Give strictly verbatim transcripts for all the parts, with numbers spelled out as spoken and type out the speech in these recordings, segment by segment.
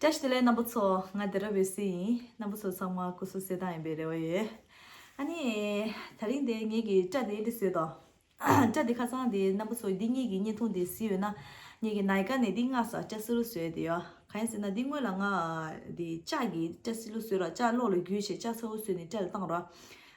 བཀྲ་ཤིས་བདེ་ལེགས་རྣམ་པ་ཚོ། ང་དེ་ར་བའི་སི་ཡིན། རྣམ་པ་ཚོ་ཚང་མ་སྐུ་གཟུགས་གསལ་ཐང་ཡིན་པའི་རེ་བ་ཡོད། ཨ་ནི། དེ་རིང་དེ་ངེད་ཀྱི་སྐྲ་དེ་འདི་བཟོས་དོ། སྐྲ་འདི་ཁ་སང་དེ་རྣམ་པ་ཚོ་འདི་ངེད་ཀྱི་བརྙན་ཐུང་དེ་གཟིགས་ཡོད་ན། ངེད་ཀྱི་ནཱི་ཀ་ནས་འདི་མངགས་སོ། སྐྲ་སི་ལུ་བཟོས་དེ་ཡོད། གང་ཡིན་ཟེར་ན་འདི་སྔོན་ལ་ང་འདི་ལྕགས་ཀྱི་སྐྲ་སི་ལུ་བཟོས་ར། ལྕགས་གློག་ལ་བརྒྱུས་བྱས་ལྕགས་ཚ་བོ་བཟོས་ནས་སྐྲ་ལ་བཏང་ར།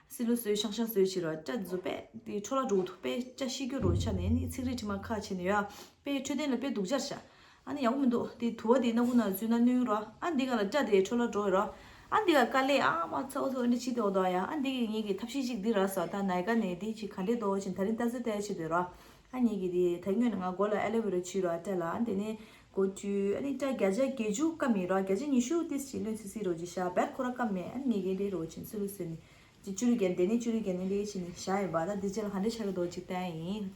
སི་ལུ་བཟོས་ཤང་ཤང་བཟོས་བྱས་ར། སྐྲ་འདི་ཚོ་དཔེ་འདི་འཕྲོ་བརླག་འགྲོ་གི་འདུག་དཔེ་སྐྲ་ཤི་རྒྱུ་རོ་ཆ་ནས་ནི་ཚིག་རིས་དྲི་མ་ཁ་ཕྱེ་ནས་ཡོད། དཔེ་འཕྲོད་བསྟེན་ལ་དཔེ་སྡུག་ཅག་ཤ། ཨ་ནི་ཡག་པོ་མི་འདུག་དེ་དུ་བ་དེ་སྣ་ཁུག་ནང་འཛུལ་ན་གནོད་རོ། ཨ་འདི་ག་ལ་སྐྲ་དེ་འཕྲོ་བརླག་འགྲོ་ཡོད་རོ། ཨ་འདི་ག་དཀའ་ལས་ཨ་མ་ཚ་བོ་ཚ་བོ་འདི་བྱེད་དེ་འོ་དོ་ཡ། ཨ་འདི་གི་ངེད་ཀྱི་ཐབས་ཤེས་ཅིག་འདི་ར་ས་ད་ནཱི་ཀ་ནས་འདི་ཅིག་ག་འདྲས་འདུག་ཅིག་ད་རིང་ལྟ་ཚོད་ལྟ་ཡ་ཆེད་དུ་རོ། ཨ་ངེད་ཀྱི་དེ་ད་སྔོན་ནས་ང་མགོ་ལ་ཨ་ལོ་ཝེ་ར་བྱུགས་རོ། སྐྲ་ལ་ཨ་འདི་ནས་མགོ་བཀྲུས། ཨ་ནི་སྐྲ་བརྒྱ་ཆ་བརྒྱད་ཅུ་སྐམ་མེད་རོ། བརྒྱ་ཆ་ཉི་ཤུ་ཏིས་ཅིག་ལོན་སི་སི་རོ་ཅིག་ཤ་བད་ཁོ་ར་སྐམ་མེད། ཨ་ངེད་ཀྱི་འདི་རོ་ཆེན་སི་ལུ་སི་ནི། ཅི་བཅུ་རུ་བརྒྱན་དེ་ནི་བཅུ་རུ་བརྒྱན་ནི་ལས་ཕྱིན་ནི་བཞག་ཡིན་པ། ད་འདི་རྗེས་ལ་ག་འདྲས་ཆགས་ཀྱི་འདུག་ཅིག་བལྟ་ཡིན།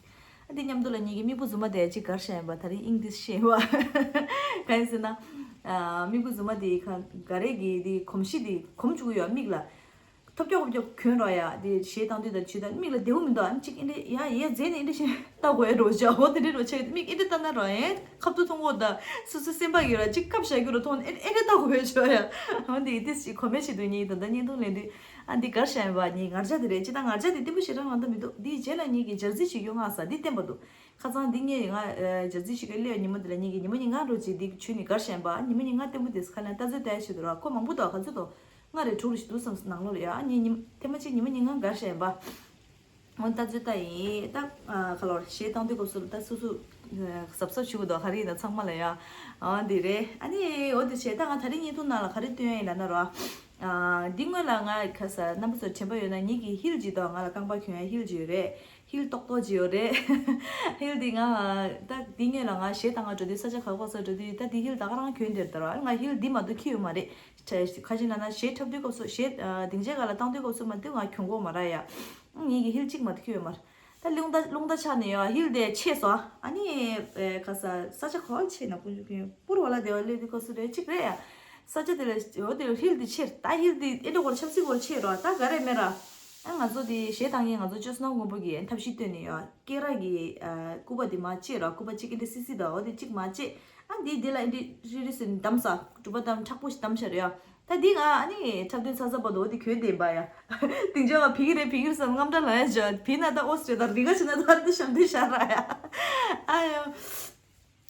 ཨ་འདི་མཉམ་དུ་ལ་ངེད་ཀྱི་མིག་སྤུ་རྫུན་མ་དེ་ཅིག་གར་བཞག་ཡིན་པ། ད་རིང་དབྱིངས་འདི་ཤེས་པ། གང་ཡིན་ཟེར་ན། ཨ་མིག་སྤུ་རྫུན་མ་དེ་ག་ག་རེ་གི་དེ་གོམས་གཤིས་དེ་གོམས་བཅུག་གི་ཡོད་མིག་ལ། ཐོབ་རྒྱག་ཧོབ་རྒྱག་གྱོན་རོགས་ཡ། དེ་གཞས་བཏང་དུས་དང་ཆུ་དང་མིག་ལ་བདེ་བོ་མི་འདུག་ཨ་ནི་ཅིག་ཨེ་འདྲས་ཡ་ཡས་རྫས་ནི་ཨེ་འདྲས་ཤིག་ལྟ་དགོས་ཡ་རོ་ཅག་འོ་དེ་འདྲས་རོ་ཆགས་མིག་ཨེ་འདྲས་ལྟ་ན་རོ་ཡ། ཁ་ཐུག་མཐོང་གོ་ད། སོ་སོ་སེམས་པ་གི་ར་ཅིག་སྐབས་བཞག་རྒྱུ་ར་མཐོང་ཨེ་ཨེ་འདྲས་ལྟ་དགོས་ཡ་ཆོ་ཡ། འོ་དེ་དེ་ཅིག་གོ་མེད་ཆེད་དུ་ངེད་ད་ལྟ་བརྙན་ཐུང་ལེན་དུས། ཨ་འདི་གར་བཞག་ཡིན་པ། ངས་ངར་ལྕགས་དེ་རེད། ཅི་ད་ངར་ལྕགས་དེ་བརྟན་པོ་ཞེ་དྲག་ང་ད་མི་འདུག་འདིའི་རྗེས་ལ་ངེད་ཀྱི་འཇར་རྩི་ཞིག་ཡོད་ང་ས་འདི་བརྟན་པ་འདུག་ཁ་སང་འདི་ངས་ང་འཇར་རྩི་ཞིག་གི་སླེབས་ཉི་མ་དེ་ལ་ངེད་ཀྱི་ཉི་མ་ཉིན་གང་འགྲོ་ཅིག་འདི་བྱུས་ནས་གར་བཞག་ཡིན་པ། ཉི་མ་ཉིན་གང་བརྟན་པོ་དེ་ཁ་ལན་ལྟ་ཚོད་ལྟ་ཡ་ཆེད་དུ་ར། ཁོ་མང་པོ་འདུག་ག་ཚོད་འདུག་ལྔ་རེ་དྲུག་རེ་ཞིག་འདུག་བསམ་ནང་ལོགས་ལ་ཡ། ཨ་ངས་ཉིན་ཐེངས་མ་གཅིག་ཉི་མ་ཉིན་གང་གར་བཞག་ཡིན་པ། འོ་ལྟ་ཚོད་ལྟ་ཡིན་ད། ཁ་ལོར་གཞས་བཏང་དུས་སྐབས་སུ་ལ་ད་སུ་སུ་གཟབ་གཟབ་བྱེད་དགོས་འདུག་ག་རེ་ཡིན་ན་ཚང་མ་ལ་ཡ། འོ་འདི་རེད། ཨ་ནི་འོ་དེ་བྱས་ད་ང་ད་རིང་བརྙན་ཐུང་ནང་ལ་ག་རེ་སྟོན་ཡིན་ལབ་ན་རོ། ཨ་འདི་སྔོན་ལ་ང་ཁ་ས་རྣམ་པ་ཚོར་དྲན་པ་ཡོད་ན་ངེད་ཀྱི་ཧིལ་ཅིག་དང་ང་ལ་རྐང་པ་གྱོན་ཡ་ཧིལ་ཅིག་ཡོད་རེད། ཧིལ་ཏོག་ཏོག་ཅིག་ཡོད་རེད། ཧིལ་འདི་ང་ད་འདི་སྔོན་ལ་ང་གཞས་བཏང་ག་འགྲོ་དུས་ས་ཆ་ག་པར་ས་འགྲོ་དུས་ད་འདི་ཧིལ་ད་ག་རང་གྱོན་བསྡད་ད་ར། ང་ཧིལ་འདི་མ་གཏོགས་འཁྱེར་ཡོད་མ་རེད། ཁ་ཅིག་ལབ་ན་གཞས་འཁྲབ་དུས་སྐབས་སུ་གཞས་སྡིངས་ཆའི་སྒང་ལ་བཏང་དུས་སྐབས་སུ་མ་གཏོགས་ང་གྱོན་གོ་མ་ར་ཡ། ངེད་ཀྱི་ཧིལ་གཅིག་མ་གཏོགས་ཁྱོད་ཡོད་མ་རེད། ད་རླུང་རྟ་རླུང་རྟ་ཆག་ནས་ཡོད་ཧིལ་དེ་ཆད་སོང་། ཨ་ནི་ཨེ་ག་ས་ས་ཆ་ག་པར་ཆད་ན་ཀུན་སྤྱོད་མཁན་པུར་བ་ལ་དེ་བ་སླེབས་དུས་སྐབས་སུ་རེད་གཅིག་རེད་ཡ། ས་ཆ་དེ་ལ་འོ་དེ་ལ་ཧིལ་དེ་ཆད། ད་ཧིལ་དེ་ཨེ་འགྲོ་གོ་ཆབ་སྲིད་སྐོར་ཆད་རོགས་ད་ག་རེ་མེད་ར། ཨ་ང་ཚོ་དེ་གཞས་བཏང་མཁན་ང་ཚོ་ཅོ་སྣང་མགོན་པོ་གིས་ཐབས་ཤེས་བཏོན་ནས་ཡོད། སྐེ་རགས་ཀྱི་ཨ་སྐུད་པ་དེ་མར་བཅད་རོགས། སྐུད་པ་གཅིག་ཨེ་འདྲ་སི་སི་དང་འོ་དེ་གཅིག་མར་བཅད། ཨ་འདི་འདི་ལ་ཨེ་འདྲ་རི་རི་སི་བསྡམས་ས་གྲུ་པ་བསྡམས་མཁྲེགས་པོ་ཞིག་བསྡམས་བཞག་རེད་ཡ། ད་འདི་ང་ཨ་ནི་འཁྲབ་སྟོན་ཚར་ཚར་བར་དུ་འོ་དེ་གྱོན་བསྡད་པ་ཡ། དེང་ཆ་བ་ཕི་གི་རེད་ཕི་གི་རེད་བསམ་དངངས་སྐྲག་ལངས་ཡ་བྱ་བི་ན་ད་ཨོ་སི་ཏྲེ་ད་རི་ག་ཕྱི་ན་ད་འདི་ཤམ་འདི་ཤ་ར་ཡ། ཨ་ཡ།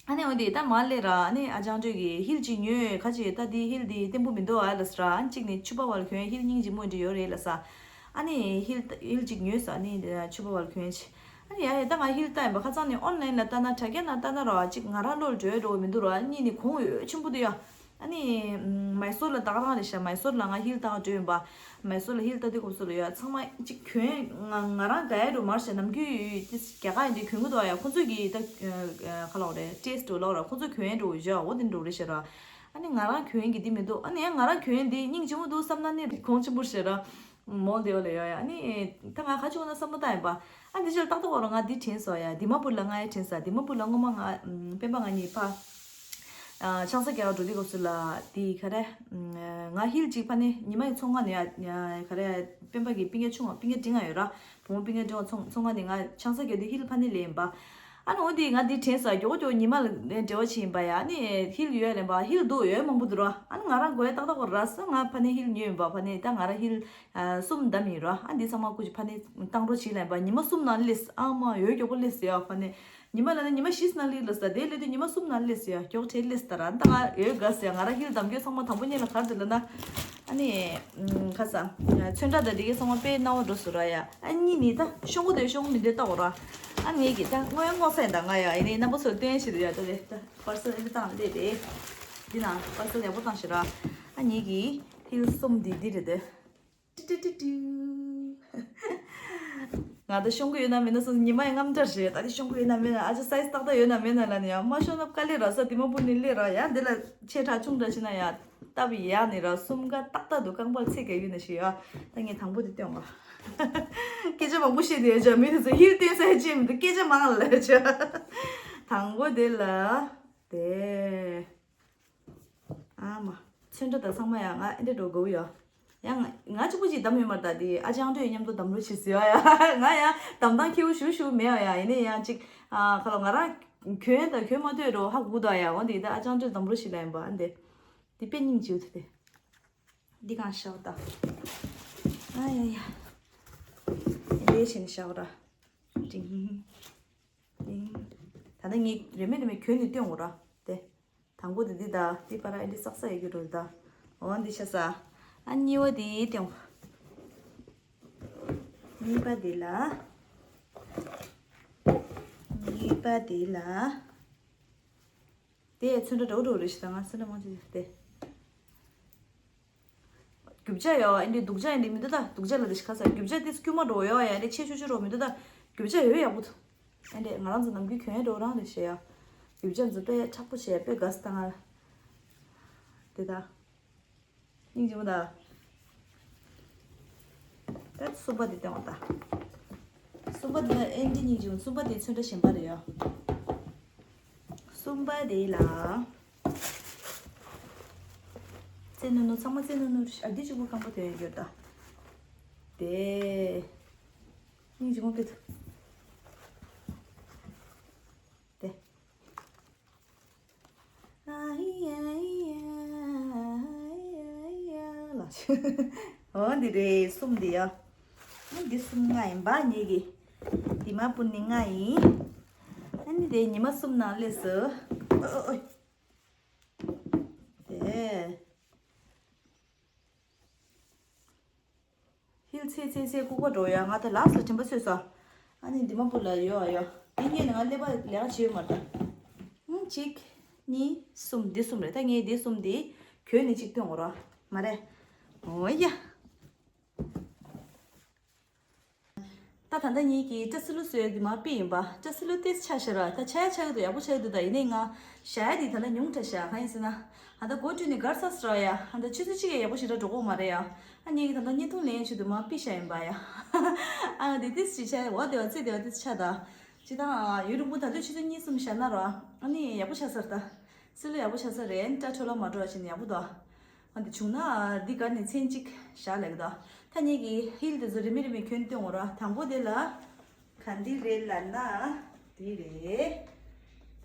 ཨ་ནི་འོ་དེ་ད་མ་སླེབས་ར། ཨ་ནི་ཨ་ཅང་ཏོས་ཀྱིས་ཧིལ་ཅིག་ཉོས་ཁ་ཅིག་ད་འདི་ཧིལ་འདི་བརྟན་པོ་མི་འདུག་ཨ་ལ་ས་ར། ཨ་ནི་གཅིག་ནི་ཕྱུ་པ་བ་ལ་གྱོན་ཧིལ་སྙིང་རྗེ་མོ་འདྲ་ཡོད་རེད་ལ་ས། ཨ་ནི་ཧིལ་ཧིལ་ཅིག་ཉོས་ས་ཨ་ནི་ཕྱུ་པ་བ་ལ་གྱོན་ཆེ། ཨ་ནི་ཡ་ཡ་ད་ང་ཧིལ་ལྟ་ཡིན་པ་ཁ་སང་ནས་ཨོན་ལན་ལ་ལྟ་ན་དྲ་རྒྱ་ན་ལྟ་ན་ར་ཅིག་ང་རང་བློ་ལ་འགྲོ་ཡ་འགྲོ་བ་མི་འདུག་ར། ཨ་གཉིས་ནི་གོང་འོས་ཆེན་པོ་འདུག་ཡ། ཨ་ནི་མའི་སོར་ལ་ད་ག་རང་རེད་ཤག་མའི་སོར་ལ་ང་ཧིལ་ལྟ་ག་འགྲོ་ཡིན་པ། མའི་སོར་ལ་ཧིལ་ལྟ་དུས་སྐབས་སུ་ལ་ཡ་ཚང་མ་ཅིག་གྱོན་ང་ང་རང་དགའ་ཡ་འགྲོ་མར་ཤག་ནམ་རྒྱུན་ཡུལ་ཏི་རྒྱ་གར་ཡིན་དུས་གྱོན་གི་འདུག་ཡ། ཁོ་ཚོ་གི་ད་ཁ་ལོག་རེད་ཏེས་ཏོ་ལོག་ར་ཁོ་ཚོ་གྱོན་འགྲོ་བཞག་འོ་དེ་འགྲོ་རེད་ཤག་ར། ཨ་ནི་ང་རང་གྱོན་གི་འདི་མི་འདུག་ཨ་ནི་ཡང་ང་རང་གྱོན་འདི་སྙིང་རྗེ་མོ་འདུག་བསམ་ན་ནི་གོང་ཆེན་པོ་ཞེ་ར། མོལ་དེ་བ་ལ་ཡོད་ཡ། ཨ་ནི་ད་ང་ཁ་ཆུང་ན་བསམ་བློ་བཏང་ཡིན་པ། ཨ་འདི་ཕྱིར་ཏག་ཏག་འོ་ར་ང་འདི་དྲན་སོང་ཡ། དི་མ་པུར་ལ་ང་ཡ་དྲན་ས། དི་མ་པུར་ལ་སྔོན་མ་ང་སྤེན་པ་ང་གཉིས་ཕ་ཆང་ས་རྒྱག་འགྲོ་དུས་སྐབས་སུ་ལ་དི་ག་རེ། ང་ཧིལ་གཅིག་ཕ་ནི་ཉི་མ་ཡི་ཚོང་ཁང་ནས་ཡ་ག་རེ་སྤེན་པ་གི་སྤུན་ཀྱག་ཆུང་བ་སྤུན་ཀྱག་འབྲིང་བ་ཡོད་ར། བུ་མོ་སྤུན་ཀྱག་འབྲིང་བ་ཚོང་ཚོང་ཁང་ནས་ང་ཆང་ས་རྒྱག་དུས་ཧིལ་ཕ་ནི་ལེན་པ། ཨ་ནི་འོ་དེ་ང་འདི་དྲན་ས་མགྱོགས་མགྱོགས་ཉི་མ་ལ་འབྲེལ་བ་བྱེད་ཡིན་པ་ཡ། ཨ་ནི་ཧིལ་ཡོད་ལེན་པ་ཧིལ་འདུག་ཡོད་མང་པོ་འདུག་ར། ཨ་ནི་ང་རང་དགོས་ཡ་ཏག་ཏག་གོ་ར་ས་ང་ཕ་ནི་ཧིལ་ཉོས་ཡིན་པ། ཕ་ནི་ད་ང་རང་ཧིལ་གསུམ་བདམས་ཡིན་ར། ཨ་འདི་ཚང་མ་སྐུ་མཁྱེན་ཕ་ནི་བཏང་རོགས་བྱེད་ལེན་པ་ཉི་མ་གསུམ་ནང་སླེབས། ཨ་མ་ཡོད་མགྱོགས་པོ་སླེབས་ཡ་ཕ་ནི། ཉི་མ་ལ་ནི་ཉི་མ་བཞི་ནང་སླེབས་ལ་ས་དེ་སླེབས་དུས་ཉི་མ་གསུམ་ནང་སླེབས་ཡ་མགྱོགས་དྲེལ་སླེབས་ད་ར། ད་ང་ཡོད་དགའ་ས་ཡ། ང་རང་ཧིལ་གདམ་རྒྱུ་ཚང་མ་དང་པོ་ཉིད་ལ་གར་དུ་ལ་ན། ཨ་ནི། ཁ་ས། ཚོན་ཁྲ་དང་དེ་གའི་ཚང་མ་དཔེ་སྣང་བ་འགྲོ་སོང་ར་ཡ། ཨ་གཉིས་ནི་ད་ཤོང་གོ་དེ་ཤོང་གོ་མི་འདོད་ལྟ་བ་ར། ཨ་ངེད་ཀྱི་ད་དངོས་ཡོད་སྔོག་ས་ཡིན་ད་ང་ཡ། ཡིན་ནའི་རྣམ་པ་ཚོར་སྟོན་ཞིག་རེད་ཡ། ད་དེ་ད་པར་སེལ་ཨེ་བཏང་ལེ་དེ། འདི་ན་པར་སེལ་ཡག་པོ་བཏང་ཞིག་ར། ཨ་ངེད་ཀྱི་ཧིལ་གསུམ་འདི་འདི་རེད་དེ། ཏི་ཏི་ཏི་ཏི། ང་ད་ཤོང་གི་ཡོད་ན་མེད་ན་སོང་ཉི་མ་ཡི་རྔམ་སྐྲག་རེད། ད་དེ་ཤོང་གི་ཡོད་ན་མེད་ན། ཨ་ཅག་སའི་སི་ཏག་ཏག་ཡོད་ན་མེད་ན་ལ་ནི་ཡ། མ་ཤོང་ན་དཀའ་ལས་ར་ས་དི་མ་པུར་ནི་ལས་ར་ཡ། འདི་ལ་ཆེ་ཕྲ་ཆུང་འདྲ་ཕྱིན་ན་ཡ། སྟབས་ཡག་ནི་ར་གསུམ་ཀ་ཏག་ཏག་འདུག་རྐང་པར་ཚེ་ག་ཡོད་ན་ཞིག་ཡ། ད་ངས་དང་པོ་དེ་སྟོན་བ། སྐད་ཆ་མང་པོ་བཤད་དེ་ཡོད་ཅག་མི་དེ་ཚོ་ཧིལ་སྟོན་ས་ཡ་ཅེས་མི་འདུག་སྐད་ཆ་མང་ལ་ལ་ཡ་ཅག་དང་པོ་དེ་ལ་དེ། ཨ་མ། ཚོན་ཁྲ་དང་ཚང་མ་ཡང་ང་ཨེ་འདྲ་འགྲོ་དགོས་ཡོད། ཡང་ང་གཅིག་པུ་ཅིག་བདམས་ཡོད་མ་རེད། ད་དེ་ཨ་ཅང་ཏོས་མཉམ་དུ་བདམས་རོགས་བྱེད་ཟེར་ཡ། ཡ་ང་ཡང་བདམས་སྟངས་ཁེ་པོ་ཞུ་ཞུ་མེད་ཡ། ཡ་ཡིན་ནའི་ཡང་ཅིག་ཨ་ཁ་ལོ་ང་རང་གྱོན་དང་གྱོན་མ་འདོད་རོ་ཧ་གོ་གི་འདུག་ཡ། འོན་ཏེ་ད་ཨ་ཅང་ཏོས་བདམས་རོགས་བྱེད་ལ་ཡིན་པ་ཨ་འདི། འདི་དཔེ་སྙིང་རྗེ་པོ་དེ། འདི་གང་ཤའོ་ད། ཨ་ཡ་ཡ། འདི་བྱས་ནས་ཤའོ་ར། ཏིང་། ཏིང་། ད་ལྟ་ངས་རེ་མེ་རེ་མེ་གྱོན་ནས་སྟོན་འོ་ར། དེ། དང་པོ་དེ་འདི་ད། འདི་པ་ར་ཨེ་འདི་སག་ས་ཡ་གི་རོལ་ད། འོ་འདི་ཤ་ས། ཨ་གཉིས་པ་དེ་སྟོན་འོ། གཉིས་པ་དེ་ལ། གཉིས་པ་དེ་ལ། དེ་ཚོན་ཁྲ་འདྲ་བོ་འདྲ་བོ་རེ་ཞིག་དང་ང་ཚོན་ཁྲ་མང་ཆེ་དེ། རྒྱུ་ཆ་ཡོད་ཨེ་འདྲའི་སྡུག་ཆ་ཨེ་འདྲའི་མི་འདུག་ད། སྡུག་ཆ་ལ་དེ་ཞིག་ཁ་ས་རྒྱུ་ཆ་དེ་སྐྱུར་མ་འགྲོ་ཡོད་ཡ་ཨེ་འདྲའི་ཆེ་ཆུང་ཆུང་འགྲོ་མི་འདུག་ད། རྒྱུ་ཆ་ཡོད་ཡག་པོ་འདུག་ཨེ་འདྲའི་ང་རང་ཚོ་ནམ་རྒྱུན་གྱོན་ཡ་འགྲོ་རང་རེད་ཞེས་ཡ། རྒྱུ་ཆ་འཛུགས་པས་མཁྲེགས་པོ་བྱས་དཔེ་དགའ་སི་ད་ང་། དེ་ད། སྙིང་རྗེ་མོ་ད། ད་གསུམ་པ་དེ་སྟོན་འོ་ད། གསུམ་པ་དེ་ལ་ཨེ་འདྲའི་སྙིང་རྗེ་མོ། གསུམ་པ་དེ་ཚོན་ཁྲ་གཞན་པ་རེད་ཡ། གསུམ་པ་དེ་ལ། རྩེ་ནུ་ནུ་ཚང་མ་རྩེ་ནུ་ནུ་རེད། ཨ་འདི་གཅིག་པུ་སྐམ་པོ་དེ་ཡོད་ད། དེ། སྙིང་རྗེ་མོ་དཔེ་ཐུ། དེ། ཨ་ཧི་ཡ་ཧི་ཡ་ཧི་ཡ་ཧི་ཡ་ལ། འོ་འདི་རེད་གསུམ་འདི་ཡ། ཨ་འདི་གསུམ་ལྔ་ཡིན་པ་ངེད་ཀྱི། དེ་མ་པུ་ནི་ལྔ་ཡིན། ཨ་ནི་དེ་ཉི་མ་གསུམ་ནང་སླེབས་སོ། ཨོ་ཨོ་ཨོ། དེ། ཧིལ་ཚེ་ཚེ་ཚེ་ལྐུགས་པ་འགྲོ་ཡ། ང་ད་ལགས་ལ་དྲན་པ་གསོས་ས། ཨ་ནི་འདི་མ་པུ་ལ་ཡོད་ཨ་ཡོད། འདི་ངས་ནི་ང་ཀླད་པ་ལས་ཀ་བྱེད་ཡོད་མ་རེད་ད། ཨང་གཅིག་གཉིས། གསུམ། འདི་གསུམ་རེད། ད་ངས་འདི་གསུམ་འདི་གྱོན་ནས་གཅིག་སྟོན་འོ་ར། མ་རེད། འོ་ཡ། ད་ད་ལྟ་ངེད་ཀྱིས་སྐྲ་སི་ལུ་བཟོས་དེ་མར་ཕུད་ཡིན་པ། སྐྲ་སི་ལུ་ཏོག་ཙམ་ཆག་ཤག་ར། ད་ཆག་ཡ་ཆག་གི་འདུག་ཡག་པོ་ཆག་གི་འདུག་ད་ཡིན་ནའི་ང་བཞག་ཡ་དེ་ད་ལྟ་ཉུང་དྲགས་ཤག་གང་ཡིན་ཟེར་ན། ཨ་ད་མགོ་བཀྲུས་ནས་གར་ས་སི་ར་ཡ། ཨ་ད་ཆུ་ཚོད་གཅིག་ཡ་ཡག་པོ་ཞེ་དྲག་འགྲོ་གི་ཡོད་མ་རེད་ཡ། ཨ་ངེད་ཀྱིས་ད་ལྟ་བརྙན་ཐུང་ལེན་ཆེད་དུ་མར་ཕུད་བཞག་ཡིན་པ་ཡ། ཨ་དེ་ཏོག་ཙམ་ཆག་ཡ་འོ་དེ་བ་ཚེ་དེ་བ་ཏོག་ཙམ་ཆག་ད། སྤྱིར་བཏང་ཡུན་རིང་པོ་ད་དུང་ཆུ་ཚོད་གཉིས་གསུམ་བཞག་ན་ར། ཨ་ནི་ཡག་པོ་ཆགས་ས་རེད་ད། སི་ལུ་ཡག་པོ་ཆགས་ས་རེད། སྐྲ་འཕྲོ་བརླག་མ་འགྲོ་བ་བྱས་ནས་ཡག་པོ་འདུག་ཨ་འདི་བྱུང་ན་འདི་ག་ནས་མཚན་གཅིག་བཞག་ལེགས་འདུག་ད་ངེད་ཀྱི་ཧིལ་དེ་ཚོ་རེ་མི་རེ་མི་གྱོན་སྟོན་འོ་ར། དང་པོ་དེ་ལ་ག་འདི་རེད་ལབ་ན། འདི་རེད།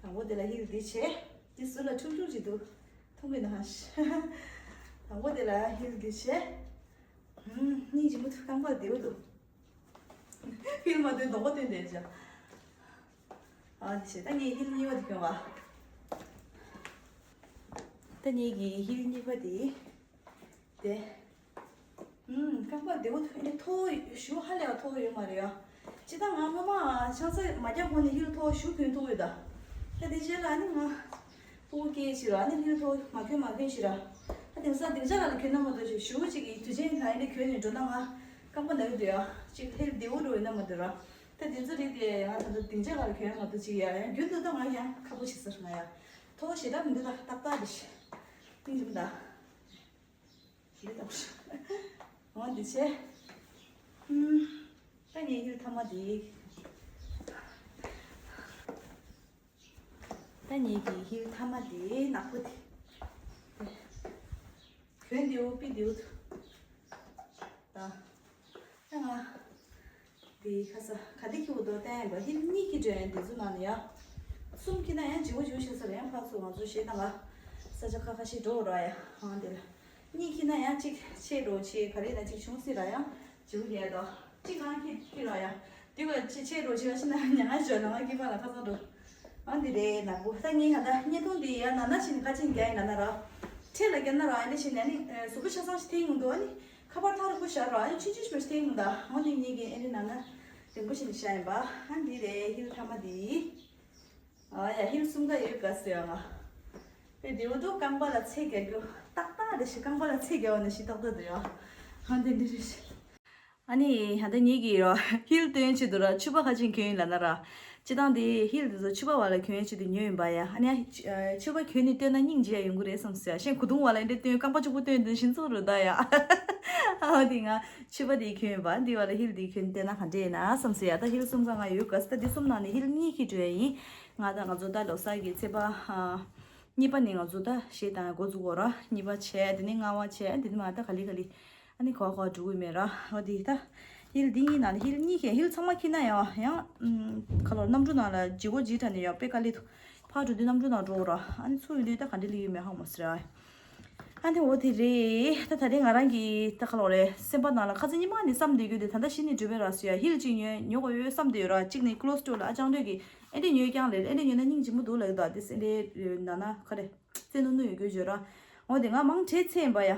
དང་པོ་དེ་ལ་ཧིལ་འདི་བྱས། འདི་ཟུར་ལ་ཁྲུག་ཁྲུག་ཅིག་འདུག་མཐོང་གི་ན་ཧ་ཤ། དང་པོ་དེ་ལ་ཧིལ་འདི་བྱས། ཧུམ། སྙིང་རྗེ་མོ་འདུག་རྐང་པ་བདེ་པོ་འདུག་ཧིལ་མ་སྟོན་མདོག་པོ་སྟོན་བསྡད་ཅག་ཨ་ནི་བྱས་ད་ངས་ཧིལ་གཉིས་པ་དེ་གྱོན་པ། ད་ངེད་ཀྱི་ཧིལ་གཉིས་པ་དེ། དེ། ཨུམ། རྐང་པ་བདེ་པོ་འདུག་ཨ་ནི་མཐོ་བོ་ཞེ་པོ་ཧ་ལས་པ་མཐོ་བོ་ཡོད་མ་རེད་ཡ། སྤྱིར་བཏང་ང་སྔོན་མ་ཆང་ས་མ་རྒྱག་གོང་ནས་ཧིལ་མཐོ་བོ་ཞེ་པོ་གྱོན་ཐུབ་ཡོད་ད། ད་དེ་རྗེས་ལ་ཨ་ནི་ང་ཕྲུ་གུ་སྐྱེས་ཕྱིར་ཨ་ནི་ཧིལ་མཐོ་བོ་མ་གྱོན་མ་གྱོན་ཕྱིར། ད་དེང་སང་སྡིངས་ཆ་ལ་གྱོན་ན་མ་གཏོགས་ཞེ་པོ་ཞེ་པོ་ཅིག་གི་དུས་ཆེན་ལ་ཨ་ནི་གྱོན་ནས་འགྲོ་ན་ང་རྐང་པ་ན་གི་འདུག་ཡ། ཅིག་ཧིལ་བདེ་པོ་འགྲོ་ཡོད་ན་མ་གཏོགས་ར། ད་དེ་ཚོ་རིགས་དེ་ང་ད་ལྟ་སྡིངས་ཆ་ལ་གྱོན་ཡ་མ་གཏོགས་ཅིག་ཡ། ཡང་རྒྱུན་དུ་ད་ང་ཡང་ཁག་པོ་ཞིག་ཟེར་ང་ཡ། མཐོ་བོ་ཞེ་དྲག་མི་འདུག་ད་ཏག་ཏག་རེད་ཤག་སྙིང་རྗེ་མོ་ད། འོ་འདི་བྱས། ཨུམ། ད་ངའི་ཧིལ་མཐའ་མ་འདི། ད་ངེད་ཀྱི་ཧིལ་མཐའ་མ་འདི་ནག་པོ་འདི། གྱོན་བདེ་པོ་ཕུད་བདེ་པོ་འདུག་ད། ད་ང་། འདི་ཁ་ས་ག་འདི་ཁྱེར་འདུག་བསྟན་པ་ཧིལ་གཉིས་ཀྱི་གྱོན་འདི་ཚོ་ནང་ནས་ཡ། གསུམ་ཁྱེར་ན་ཡང་ལྗིད་པོ་ལྗིད་པོ་ཆགས་ས་རེད། ཡང་ཕར་ཚུར་ང་ཚོ་གཞས་བཏང་ག་ས་ཆ་ཁ་ཁ་ཤས་འགྲོ་ར་ཡ། ཨང་འདི་ལ། གཉིས་ཁྱེར་ན་ཡང་གཅིག་ཆེ་འགྲོ་ཆེ་ག་རེ་ན་གཅིག་བྱུང་སྲིད་ར་ཡང་ལྗིད་པོ་རྒྱག་དོ། གཅིག་ང་ཁྱེར་ཁྱེར་ར་ཡ། འདི་ག་ཆེ་ཆེ་འགྲོ་ཆེ་བ་ཤི་ན་ཉ་ང་ཞོ་ན་ང་ཁྱེར་པ་ལ་ཁ་སང་འགྲོ། ཨང་འདི་རེད་ནག་པོ། ད་ངས་ད་ལྟ་བརྙན་ཐུང་འདི་ཡ་ན་ན་ཕྱིན་ཁ་ཕྱིན་རྒྱག་ཡིན་ན་ན་ར། འཕྲེད་ལ་རྒྱབ་ན་ར་ཨ་ནི་ཕྱིན་ཨ་ནི་གཟུགས་པོ་ཆ་ཚང་ཞིག་འཐེན་ཡོང་འདུག་ཨ་ནི། ཁ་པར་ཐག་རིང་པོ་བཞག་རོགས། ཨ་ནི་ཆུང་ཆུང་ཞིག་མ་ཞིག་འཐེན་ཡོང་ད། འོ་ནི་ངེད་ཀྱི་ཨ་ནི་ནང་ན་རིང་པོ་ཞིག་ནས་བཞག་ཡིན་པ། ཨ་འདི་རེད་ཧིལ་མཐའ་མ་འདི། ཨ་ཡ་ཧིལ་གསུམ་ཀ་ཡོད་ག་ཟེར་ཡོང་ང་། དཔེ་བདེ་པོ་འདུག་རྐང་པ་ལ་ཚད་རྒྱག་རྒྱུ་ཏག་ཏག་རེད་ཤག་རྐང་པ་ལ་ཚད་རྒྱག་པ་ནང་བཞིན་ཏག་ཏག་འདུག་ཡ། ཨ་འདི་འདི་རེད་ཤག་ཨ་ནི་ད་ལྟ་ངེད་ཀྱིས་རོ་ཧིལ་སྟོན་ཆེད་དུ་ར་ཕྱུ་པ་ཁ་ཕྱིན་གྱོན་ཡིན་ལབ་ན་ར། སྤྱིར་བཏང་དེ་ཧིལ་དེ་ཚོ་ཕྱུ་པ་བ་ལ་གྱོན་ཆེད་དུ་ཉོས་ཡིན་པ་ཡ། ཨ་ནི་ཕྱུ་པ་གྱོན་ནས་སྟོན་ན་སྙིང་རྗེ་ཡ་ཡོང་གི་རེད་བསམ་སོང་ཡ། གཞན་གོས་ཐུང་བ་ལ་འདི་འདྲ་སྟོན་རྐང་པ་གཅིག་པོ་སྟོན་དེ་བཞིན་ཚོགས་རུ་ད་ཡ། ཨ་དེ་ང་ཕྱུ་པ་དེ་གྱོན་ཡིན་པ་འདི་བ་ལ་ཧིལ་དེ་གྱོན་སྟོན་ན་ག་འདྲ་ཡིན་ན་བསམ་སོང་ཡ། ད་ཧིལ་གསུམ་ཀ་ང་ཡོད་ག་ས་ད་འདི་གསུམ་ནང་ནས་ཧིལ་གཉིས་ཀྱི་གྱོན་ཡིན། ང་ད་ང་ཚོ་ད་ལོ་གསར་གྱི་ཚེས་པ་གཉིས་པ་ནས་ང་ཚོ་ད་གཞས་བཏང་ཡ་འགོ་འཛུགས་གོ་ར། གཉིས་པ་བྱས་དེ་ནས་ལྔ་པ་བྱས་དེ་ནས་མ་ད་ག་ལེ་ག་ལེ། ཨ་ནི་གོ་གོ་འགྲོ་གི་མེད་ར། འོ་དེ་ད་ཧིལ་འདི་གཉིས་ནང་ནས་ཧིལ་གཉིས་ཀྱི་ཧིལ་ཚང་མ་ཁྱེར་ན་ཡང་ཡང་ཁ་ལོར་གནམ་གྲུ་ནང་ལ་ལྗིད་པོ་ལྗིད་དྲགས་ནས་ཡང་དཔེ་དཀའ་ལས་ཐུག་ཕར་འགྲོ་དུས་གནམ་གྲུ་ནང་འགྲོ་ར། ཨ་ནི་ཚུར་ཡོང་དུས་ད་ག་འདྲ་ལི་ཡོད་མེད་ཧ་གོ་མ་སོང་ར། ཨ་ནི་འོ་དེ་རེད། ད་ད་རེས་ང་རང་གི་ད་ག་ལོ་རེད། སེམས་པ་ནང་ལ་ཁ་སང་ཉི་མ་ནས་བསམ་བསྡད་རྒྱུ་དེ་ད་ལྟ་གཞི་ནས་འགྲུབ་པའི་ར་སུ་ཡ་ཧིལ་གཅིག་ཉོས་ཉོ་དགོས་ཡོད་བསམ་བསྡད་ཡོད་ར། གཅིག་ནས་ཀློ་སི་ཊོར་ལ་ཨ་ཅང་འདོད་ཀྱི་ཨེ་འདྲས་ཉོས་རྐྱང་རེད། ཨེ་འདྲས་ཉོས་ན་སྙིང་རྗེ་མོ་འདུག་ལབ་ཀྱི་འདུག་དེ་ཨེ་འདྲས་ན་ན་ཁ་རེད། རྩེ་ནུ་ནུ་ཡོད་རྒྱུ་བརྗོད་ར། འོ་དེ་ང་མང་བྲེལ་ཚེ་ཡིན་པ་ཡ།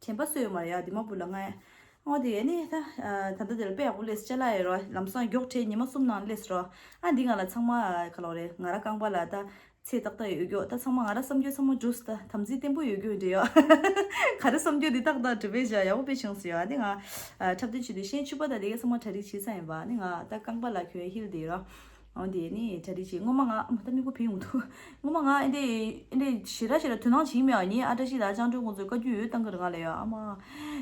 དྲན་པ་གསོས་ཡོད་མ་རེད་ཡ། དེ་མ་བུ་ལ་ང་། འོ་དེ་ཨ་ནི་ད་ད་ལྟ་དེ་ལ་དཔེ་ཡག་པོ་སླེབས་ཅ་ལག་ཡོད་ར། ལམ་སང་མགྱོགས་བྲེལ་ཉི་མ་གསུམ་ནང་སླེབས་ར། ཨ་འདི་ང་ལ་ཚང་མ་ག་ལོ་རེད། ང་ར་རྐང་པ་ལ་ད། ཚེ་ཏག་ཏག་ཡོད་རྒྱུ་ད་ཚང་མ་ང་ར་བསམ་རྒྱུ་ཚང་མ་འགྲུབ་ད་དམ་ཚིག་བརྟན་པོ་ཡོད་རྒྱུ་འདི་ཡོད། ག་རེ་བསམ་རྒྱུ་འདི་ཏག་ཏག་གྲུབ་པའི་བྱ་ཡག་པོ་དཔེ་བྱུང་སི་ཡོད། ཨ་ནི་ང་འཁྲབ་སྟོན་བྱེད་དུས་གཞན་ཕྱུ་པ་དང་དེ་ག་ཚང་མ་གྲ་སྒྲིག་བྱེད་ས་ཡིན་པ། ཨ་ནི་ང་ད་རྐང་པ་ལ་གྱོན་ཧིལ་འདི་ར། འོ་དེ་ནི་གྲ་སྒྲིག་བྱེད་སྔོན་མ་ང་ཨ་མ་ད་མིག་པོ་བིང་འོང་འདུག་སྔོན་མ་ང་ཨེ་འདྲས་ཨེ་འདྲས་ཞེ་དྲག་ཞེ་དྲག་དོ་སྣང་བྱེད་ཀྱི་མེད་པ་ཡིན། ཨ་བཀྲ་ཤིས་དང་ཨ་ཅང་སྒྲོལ་ཁོང་ཚོས་བཀའ་བཀྱོན་ཡོད་བཏང་གི་རེད་ང་ལ་ཡ། ཨ་མ་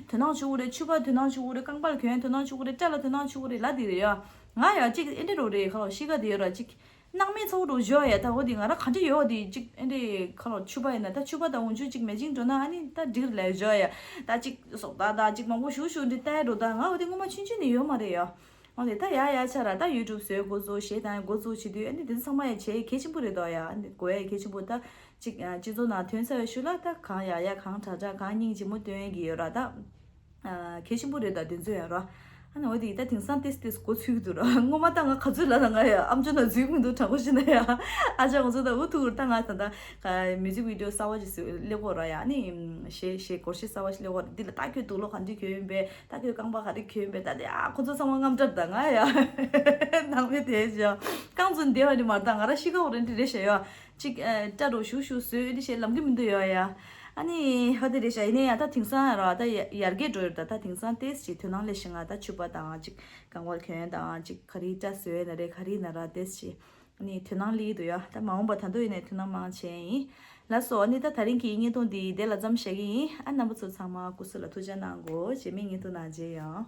དོ་སྣང་བྱེད་དགོས་རེད། ཕྱུ་པ་དོ་སྣང་བྱེད་དགོས་རེད། རྐང་པ་ལ་གྱོན་དོ་སྣང་བྱེད་དགོས་རེད། སྐྲ་ལ་དོ་སྣང་བྱེད་དགོས་རེད་ལབ་དེ་རེད་ཡ། ང་ཡ་གཅིག་ཨེ་འདྲས་རོ་རེད། ཁ་ལོ་གཤིས་ཀ་དེ་ཡོད་ར་གཅིག་སྣང་མེད་ཚ་བོ་འགྲོ་བཞོ་ཡ། ད་འོ་དེ་ང་རང་ག་འདྲ་ཡོད་དེ་གཅིག་ཨེ་འདྲས་ཁ་ལོ་ཕྱུ་པ་ཡིན་ན་ད་ཕྱུ་པ་དང་འོན་ཆུ་གཅིག་མེ་ཅིང་འགྲོ་ན་ཨ་ནི་ད་འགྲིག་ལས་བཞོ་ཡ། ད་གཅིག་སོག་ད་ད་གཅིག་མང་པོ་ཞུ་ཞུ་འདི་ལྟ་ཡ་འགྲོ། ད་ང་འོ་དེ་སྔོན་མ་ཆུན་ཆུན་ནས་ཡོད་མ་རེད་ཡ། འོ་དེ་ད་ཡ་ཡ་ཆ་ར་ད་ཡུ་ཊུབ་བཟོས་འགོ་བཟོ་གཞས་དང་འགོ་བཟོ་བྱེད་དུས་ཨ་ནི་དེ་ཚོ་ཚང་མ་ཡ་བྱེད་གལ་ཆེན་པོ་རེད་དོ་ཡ། ཨ་ནི་དགོས་ཡ་གལ་ཆེན་པོ་ད་གཅིག་སྤྱི་ཚོགས་ནང་ཐོན་ཚར་བའི་ཤུལ་ལ་ད་གང་ཡ་ཡ་གང་དྲག་དྲག་གང་སྙིང་རྗེ་མོ་སྟོན་གྱི་ཡོད་ར་ད། གལ་ཆེན་པོ་རེད་ད་དེ་ཚོ་ཡང་ར། ཨ་ནི་འོ་དེ་ད་དེང་སང་ཏེས་ཏེས་འགོ་ཚུགས་ཀྱི་འདུག་ར། སྔོན་མ་ད་ང་ག་ཚོད་ལ་ད་ང་ཡ་ཨམ་ཅོག་ནང་འཛུལ་གྱི་མི་འདུག་དྲང་པོ་བཤད་ན་ཡ། ཨ་ཅག་ང་ཚོ་ད་འུ་ཐུག་ད་ང་ད་ད་མིའུ་ཟིག་བི་ཌི་ཡོ་གསར་པ་ཅིག་བཟོས་སླེབས་ཀྱི་ར་ཡ། ཨ་ནི་གཞས་གཞས་སྒོར་གཞས་གསར་པ་ཞིག་སླེབས་ཀྱི་ར། འདི་ལ་ད་ཁྱོད་དུག་ལོག་ག་འདྲ་གྱོན་ཡིན་པས། ད་ཁྱོད་རྐང་པ་ག་རེ་གྱོན་ཡིན་པས། ད་དེ་ཨ་ཁོ་ཚོ་ཚང་མ་དངངས་སྐྲག་ད་ང་ཡ་ནང་མི་དེ་ཅག་རྐང་བཙུགས་བསྡད་པ་འདི་མ་རེད་ད། ང་ར་གཤིས་ཀ་འོ་རེ་འདི་རེད་ཤག་ཡ། གཅིག་ཨ་སྐྲ་རོ་ཞུ་ཞུ་བཟོས་འདི་བྱས་ལབ་ཀྱི་མི་འདུག་ཡ་ཡ། ཨ་ནི་ཧ་དེ་རེད་ཤག་ཡིན་ནའི་ཡ་ད་དེང་སང་ར་ད་ཡ་ཡར་རྒྱས་འགྲོ་ཡོད་ད། ད་དེང་སང་ཏེས་ཅིག་དོ་སྣང་སླེབས་ཤིང་ང་ད་ཕྱུ་པ་དང་གཅིག་རྐང་པ་གྱོན་དང་གཅིག་ག་རེ་སྐྲ་བཟོས་ན་རེད། ག་རེ་ན་ར་ཏེས་ཅིག་ཨ་ནི་དོ་སྣང་སླེབས་འདུག་ཡ། ད་མ་འོངས་པ་ད་དུང་ཡིན་ནའི་དོ་སྣང་མང་བྱས་ཡིན། ལགས་སོ། ཨ་ནི་ད་ད་རིང་གི་བརྙན་ཐུང་འདི་དེ་ལ་མཚམས་བཞག་གི་ཡིན། ཨ་རྣམ་པ་ཚོ་ཚང་མ་སྐུ་གཟུགས་ལ་ཐུགས་ཅག་གནང་གོ། རྗེས་མའི་བརྙན་ཐུང་ནང་མཇལ་ཡོང་།